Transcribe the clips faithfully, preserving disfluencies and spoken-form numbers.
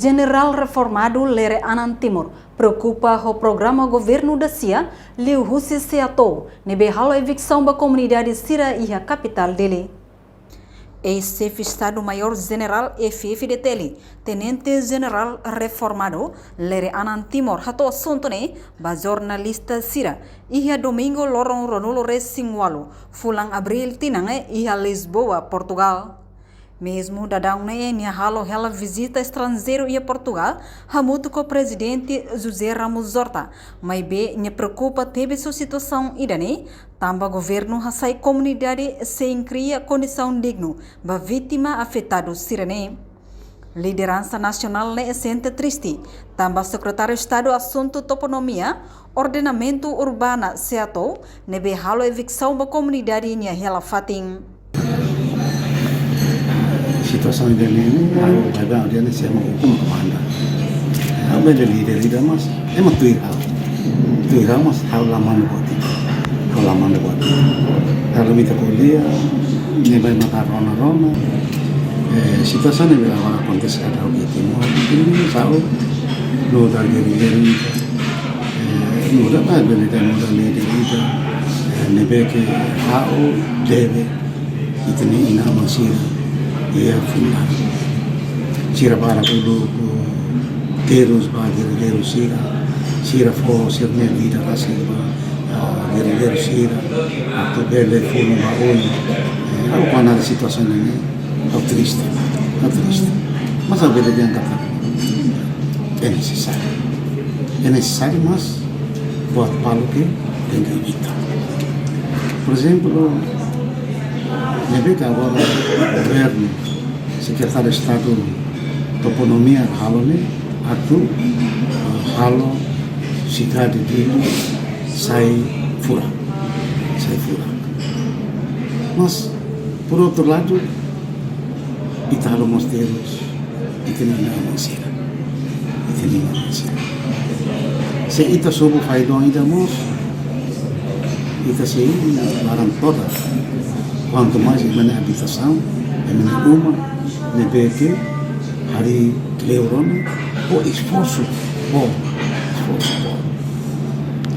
Jenerál reformadu Lere Anan Timur preokupa ho programa governu da-sia liuhusi SEATOU ne'ebé halo eviksaun ba komunidade sira iha kapitál Dili. Eis-Xefe Estadu-Maiór Jenerál F-FDTL, Tenente Jenerál reformadu Lere Anan Timur hato'o asuntu ne'e ba jornalista sira iha domingu loron ruanulu-resin-ualu fulan Abríl tinan ne'e iha Lisboa, Portugál. Mezmu daudaun ne'e nia halo hela vizita estranjeiru iha Portugál hamutuk ho Prezidente José Ramos Horta, maibé nia preokupa tebes ho situasaun ida-ne'e, tanba governu hasai komunidade sein kria kondisaun dignu ba vítima afetadu sira-ne'e. Lideransa nasionál ne'e sente triste, tanba Sekretáriu Estadu Asuntu Toponímia, Ordenamentu Urbana, SEATOU, ne'ebé halo eviksaun ba komunidade nia hela-fatin. Situasaun ida-ne'e, ha'u baibain ha'u dehan ne'e se ema ukun mak manda. Ha'u bele líder ida mas, ema tuir ha'u. Tuir ha'u mas, ha'u la manda buat ida. Ha'u la manda buat ida. Ha'u lamenta ko'alia, ne'ebé mak ha'u rona-rona. Eh, situasaun ne'ebé agora akontese iha Timor, ini ha'u nu'udar gerrillairu ida. Eh, nu'udar ba bele dehan nu'udar líder ida. Eh, ne'ebé ke ha'u debe ita-nia inan-aman sira iha fulan. Sira barak uluk terus ba gerrillairu sira, sira fó sira-nia vida rasik ba, ah, gerrillairu sira, atu bele funu ba oin. Eh, ha'u kuandu haree situasaun ne'e, ha'u triste, ha'u triste. Mas ha'u bele dehan katak é nesesáriu. É nesesáriu, mas buat balu ke tenke evita. Por ezemplu, ne'ebé ke agora governu, Sekretáriu Estadu Toponímia halo ne'e atu, eh, halo sidade Dili sai furak, sai furak. Mas, por outro lado, ita halo mós terus ita-nia inan-aman sira. Ita-nia inan-aman sira. Se ita sobu fali doan ida mós, ita sei laran todan. Kuantu mais ema-nia abitasaun, ema-nia uma, ne'ebé ke harii kleur ona, ho esforsu boot, esforsu boot.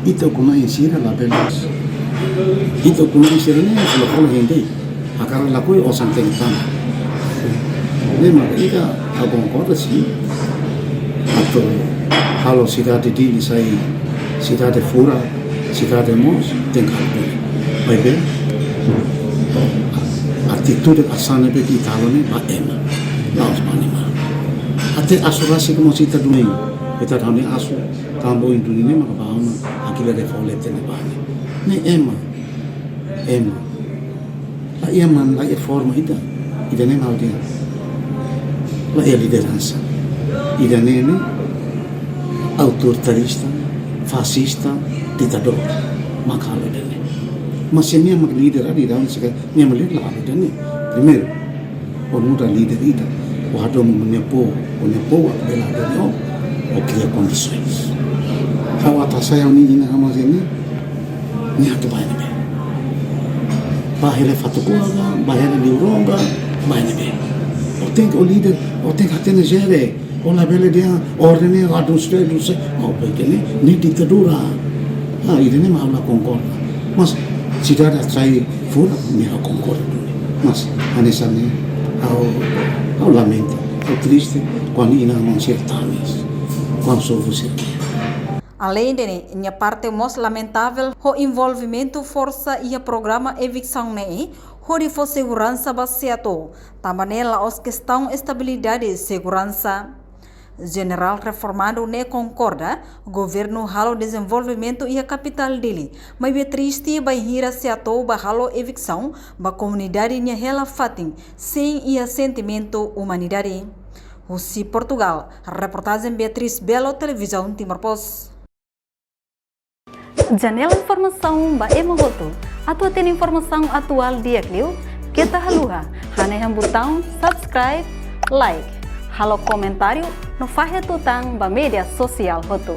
Ita ukun-na'in sira labele. Ita ukun-na'in sira ne'e, sira fala gente. Hakarak lakohi osan tenke tama. Ne'e mak ita konkorda sin. Atu halo sidade Dili sai sidade furak, sidade moos, tenke halo. Maibé atitude, asaun ne'ebé ke ita halo ne'e ba ema, la'ós ba animál. Até asu rasik mós ita duni, ita duni asu, tanba ohin duni ne'e maka ba ona, akila de fole tene ba ne'e. Ne'e ema, ema. La iha man, la iha forma ida. Ida-ne'e ha'u dehan. La iha lideransa. Ida-ne'e ne'e autoritarista, fasista, ditadór. Mak halo ida-ne'e. Mas se nia mak líder, adi daun sika, nia mak líder la halo ida-ne'e. Primeiru, ó nu'udar líder ida, ó hadomi ó-nia povu, ó-nia povu bele hadomi ó, ó kria kondisoens. Ha'u atu hasai ha'u-nia inan-aman sira-ne'e, nia atu bá iha ne'ebé? Bá hela iha Fatukuaka, bá hela iha Liuronga, bá iha ne'ebé? Ó tenke, ó líder, ó tenke hatene jere, ó labele dehan orden ne'e, ó dun sudai, dun sudai. Ó, porque ne'e, ne'e ditadura. Ah, ida-ne'e mak ha'u la konkorda. Mas, sidade sai furak, nia ha'u konkorda duni. Mas, hanesan ne'e, ha'u, ha'u lamenta, ha'u triste, kuandu inan-aman sira tanis, kuandu sobu sira. Aleinde ne'e, nia parte mós lamentavel ho envolvimentu forsa iha programa eviksaun ne'e, hodi fó seguransa ba SEATOU, tanba ne'e la'ós kestaun estabilidade seguransa. Jenerál reformadu ne'e konkorda, governu halo dezenvolvimentu iha kapitál Dili, maibé triste bainhira SEATOU bá halo eviksaun ba komunidade nia hela-fatin, sein iha sentimentu umanidade. Husi Portugál, reportajen Beatriz Belo, Televizaun Timor Post. Janela informasaun ba ema hotu. Atu hatene informasaun atuál di'ak liu, keta haluha hanehan butaun subscribe, like, halo komentáriu, no fahe tutan ba média sosiál hotu.